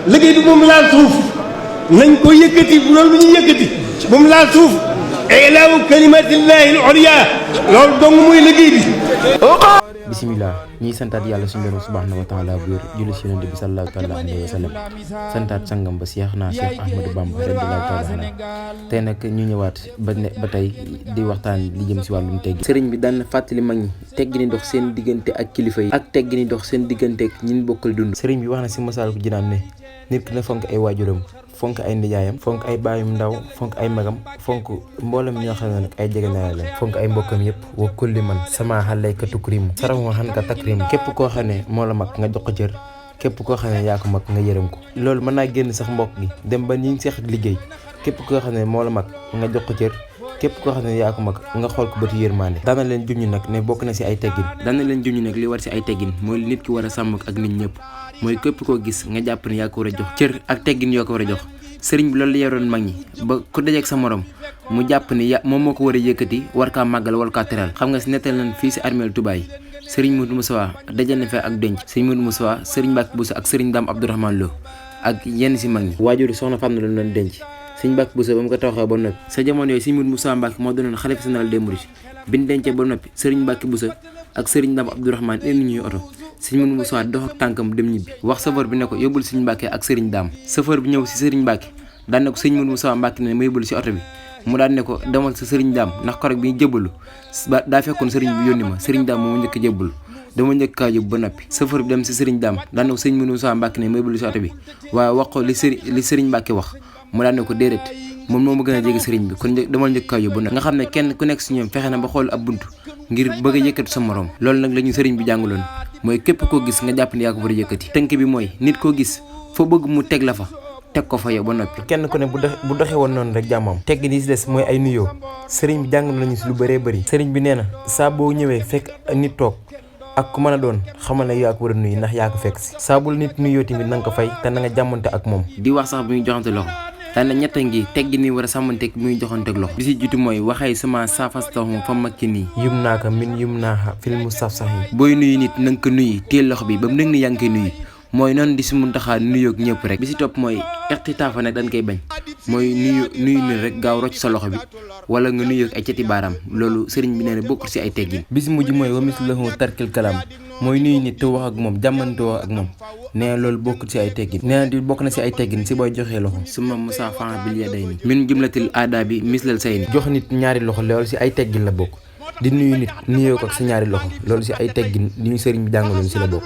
liggéey bi moom laal suuf nañ ko yëkkati bu loolu bu ñu yëkkati moom laal suuf ilaahu kalimatillahi al-ulya loolu dong muy liggéey bi. bisimilah ñiy santaat yàlla suñu borom subhanahu wa taala bu wér julli si yonent bi sallallahu taala alayhi wa sallam santaat sangam ba Cheikh Ahmadou Bamba radiyallahu taala anhu tey nag ñu ñëwaat ba tey di waxtaan li jëm si wàllum teggi sëriñ bi daan fàttali mag ñi teggi ni dox seen diggante ak kilifa yi ak teggi ni dox seen diggante ak ñin bokkal dund. sëriñ bi wax na si Masaalikul Jinaan ne nit ki na fonk ay waajuram fonk ay nijaayam fonk ay baayum ndaw fonk ay magam fonk mboolem ñoo xam ne nag ay jegeñaale leen fonk ay mbokkam yëpp wa kulli man sama xalayka tukrimu sarama xan ka takrimu képp koo xam ne moo la mag nga jox ko cër képp koo xam ne yaa ko mag nga yërëm ko. loolu mën naa génn sax mbokk gi dem ba ñi seex ak liggéey képp koo xam ne moo la mag nga jox ko cër képp koo xam ne yaa ko mag nga xool ko bëti yërmande. daana leen junñu nag ne bokk na si ay teggin daana leen junñu nag li war si ay teggin mooy nit ki war a sàmm ak nit ñëpp mooy képp koo gis nga jàpp ne yaa ko war a jox cër ak teggin yoo ko war a jox. sëriñ bi loolu la yaroon mag ñi ba ku dajeek sa morom mu jàpp ni moom moo ko war a yëkkati war kaa màggal war kaa teral. xam nga si nettal nañ fii si armeel Touba yi sëriñ Modou Moussa dajal na fee ak denc sëriñ Modou Moussa sëriñ Mbacke Bousso ak sëriñ Dame Abdourahmane Lo ak yenn si mag ñi waajuri soxna Fam na lañ doon denc sëriñ Mbacke Bousso ba mu ko taxawee ba noppi sa jamono yooyu sëriñ Modou Moussa Mbacke moo doonoon xalifa général des mourides biñ dencee ba noppi sëriñ Mbacke Bousso ak sëriñ Dame Abdourahmane indi ñuy oto sëriñ Modou Moussa dox ak tànkam dem ñibbi wax chauffeur bi ne ko yóbbul sëriñ Mbacke ak sëriñ Dame chauffeur bi ñëw si sëriñ Mbacke daan ne ko sëriñ Modou Moussa Mbacke ne ma yóbbul si oto bi mu daan ne ko demal sa sëriñ Dame ndax korog bi ñu jébbalu daa fekkoon sëriñ bi yónni ma sëriñ Dame moo njëkk a jébbalu dama njëkk kaa yóbbu ba noppi chauffeur bi dem si sëriñ Dame daan ne ko sëriñ Modou Moussa Mbacke ne ma yóbbul si oto bi waaye wax ko li sëriñ Mbacke wax mu daan ne ko déedéet moom moo ma gën a jege sëriñ bi kon demal njëkk kaa yóbbu ba noppi nga xam ne kenn ku nekk si ñoom fexe na ba xool ab bunt ngir bëgg a yëkkati sa morom loolu nag la ñu sëriñ bi jàngaloon mooy képp koo gis nga jàpp ne yaa ko war a yëkkati tënk bi mooy nit koo gis foo bëgg mu teg la fa teg ko fa yow ba noppi. kenn ku ne bu doxee woon noonu rek jàmmam tegg ni si des mooy ay nuyoo sëriñ bi jàng nañu si lu bëree bëri sëriñ bi nee na saa boo ñëwee fekk nit toog ak ku mën a doon xamal ne yaa ko war a nuyu ndax yaa ko fekk si saa bul nit nuyoo tamit na nga ko fay te na nga jàmmante ak moom. di wax sax bu ñuy joxante loxo daan na ñett ngi teggi ni war a sàmmanteeg muy joxanteeg loxo bi si jiitu mooy waxee sama saafastaxum fa makki nii yum naa ko min yum naa filmu saf sax yi booy nuyu nit na nga ko nuyu téel loxo bi ba mu nekk ni yaa ngi koy nuyu mooy noonu di si mun taxaa nuyoog ñëpp rek bi si topp mooy ixtitaafa nag dañ koy bañ mooy nuyu ni rek gaaw rocc sa loxo bi wala nga nuyoog ay cati baaraam loolu sëriñ bi nee na bokkul si ay teggin bi si mujj mooy wamis lahu tarkil kalam mooy nuyu nit te wax ak moom jàmmante wax ak moom nee na loolu bokkul si ay teggin nee na di bokk na si ay teggin si booy joxee loxo suma musa fan bil yadayni min jumlatil aada bi mislal sayni jox nit ñaari loxo loolu si ay teggin la bokk di nuyu nit nuyoo ko ak sa ñaari loxo loolu si ay teggin li ñu sëriñ bi jàngaloon si la bokk